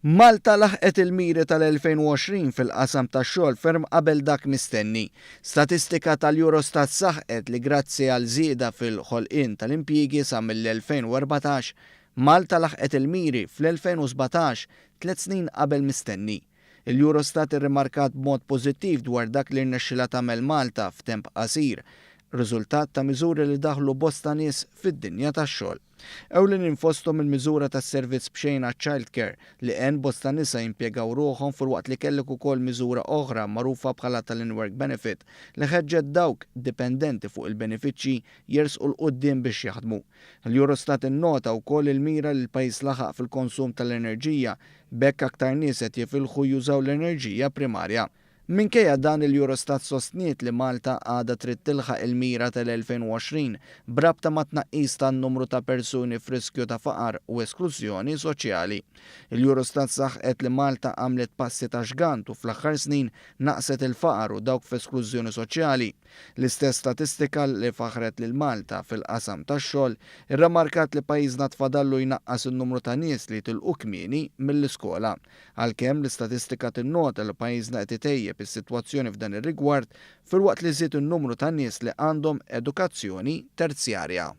Malta laħqet il-miri tal-2020 fil-qasam tax-xogħol ferm qabel dak mistenni. Statistika tal-Eurostat saħqet li grazzi għal żieda fil-ħolqien tal-impjiegi sa mill-2014, Malta laħqet il-miri fl-2017, 3 snin qabel mistenni. Il-Eurostat irrimarkat b'mod pożittiv dwar dak li rnexxilha tagħmel Malta f'temp qasir, riżultat ta' miżuri li daħlu bosta nies fid-dinja tax-xogħol. Ewlenin fosthom il-miżura tas-servizz b'xejn għaċ-childcare li għen bosta nisa jimpjegaw ruħhom, filwaqt li kellek ukoll miżura oħra magħrufa bħala tal-in-work benefit li ħeġġet dawk dipendenti fuq il-benefiċċji jersqu 'l quddiem biex jaħdmu. L-Eurostat innota wkoll il-mira li l-pajjiż laħaq fil-konsum tal-enerġija, b'hekk aktar nies qed jifilħu jużaw l-enerġija primarja. Minkejja dan, il-Eurostat sostniet li Malta għadha trid tilħaq il-mira tal-2020 b'rabta ma' tnaqqis tan-numru ta' persuni f'riskju ta' faqar u esklużjoni soċjali. Il-Eurostat saħqet li Malta għamlet passi ta' ġgant u fl-aħħar snin naqset il-faqar u dawk f'esklużjoni soċjali. L-istess statistika li faħret lil Malta fil-qasam tax-xogħol irremarkat li pajjiżna tfadallu jnaqqas in-numru ta' nies li tilqu kmieni mill-iskola. Għalkemm l-istatistika tinnota li pajjiżna qed itejjeb is-sitwazzjoni f'dan ir-rigward, filwaqt li żied in-numru ta' nies li għandhom edukazzjoni terzjarja.